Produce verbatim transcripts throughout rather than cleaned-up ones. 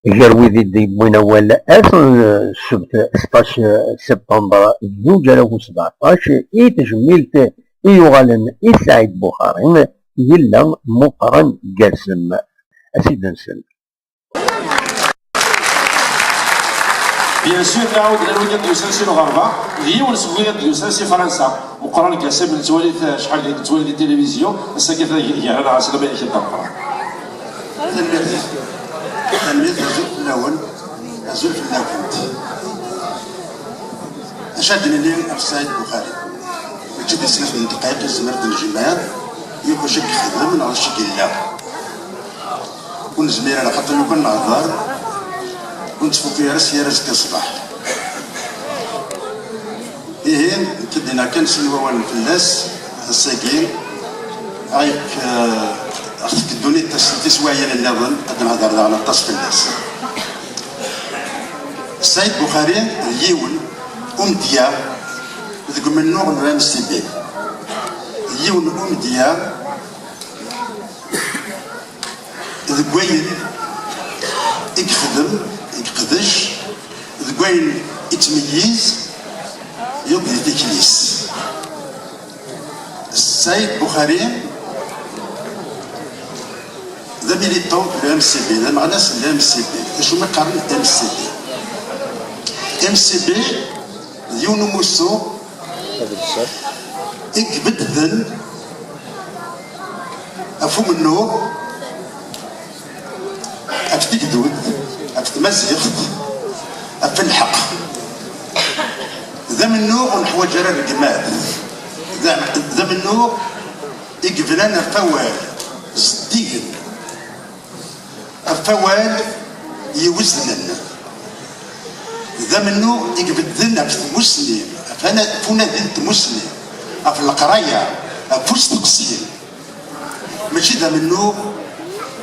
Gar wid i d-yewwin awal ass n ssebt seṭṭac september zuǧ alaf u sbeɛṭac, i tejmilt i yuɣalen i Saɛid Buxari, yella Muqran Gasem. Ad s-id-nsel. Bien sûr, nɛawed ɣer wigi d-yusan si lɣerba, d yiwen seg wigi d-yusan si Fransa. Meqqran deg asif, nettwali-t acḥal, nettwali di tilivizyu, ass-agi atan gar-aneɣ, ɛeslama-ik a Dda Meqqran. Tanemmirt. Tanemmirt, azul fell-awen, azul fell-akent. Acu ad d-nini ɣef Saɛid Buxari? Mačči di snat n ddqayeq i nezmer ad d-nejmeɛ yakk acu i yexdem neɣ acu i yella. Ur nezmir ara, xaṭer lukan nehḍer, ur nettfukki ara s yir azekka ṣṣbeḥ. Ihi, nekk ad d-iniɣ kan sin wawalen fell-as, ass-agi, aɣ-yefk, eh, aɣ-tefk ddunit tas-, tiswiɛin nniḍen, ad nehḍer daɣen aṭas fell-as. Saɛid Buxari d yiwen umedya deg umennuɣ n U M C B. D yiwen umedya deg wayen i yexdem, i yeqdec, deg wayen i yettmeyyiz, yuḍ di tikli-s. Saɛid Buxari d amilitant n le M C B, d ameɣnas n le M C B. D acu mi qqaren M C B? M C B d yiwen umussu i ibedden ɣef umennuɣ, ɣef tegdud, ɣef tmaziɣt, ɣef lḥeqq. D amennuɣ ur neḥwaǧ ara rregmat. D am-, d amennuɣ i yebnan ɣef wawal zeddigen, ɣef wawal iweznen. D amennuɣ i ibedden ɣef tmussni, ɣef ana-, ɣef unadi n tmussni, ɣef leqraya, ɣef usteqsi. Mačči d amennuɣ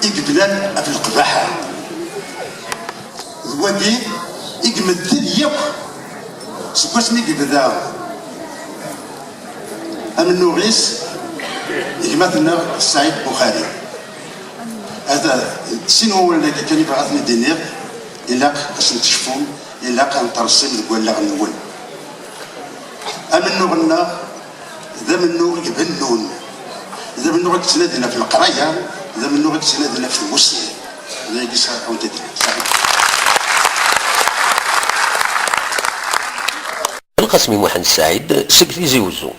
i yebnan ɣef leqbaḥa. D wagi i imeddel yakk seg wasmi i yebda amennuɣ-is gma-tneɣ Saɛid Buxari. Hada sin wawalen-agi kan i bɣiɣ ad ten-id-iniɣ, ilaq ad sen-tecfum, ilaq ad ten-terṣim deg wallaɣ-nwen. Amennuɣ-nneɣ d amennuɣ i ibennun, d amennuɣ i yettnadin ɣef leqraya, d amennuɣ i yettnadin ɣef tmussni. D ayagi s-, awent-d-, saḥit. Lqasmi Muḥend Saɛid seg Tizi Wezzu.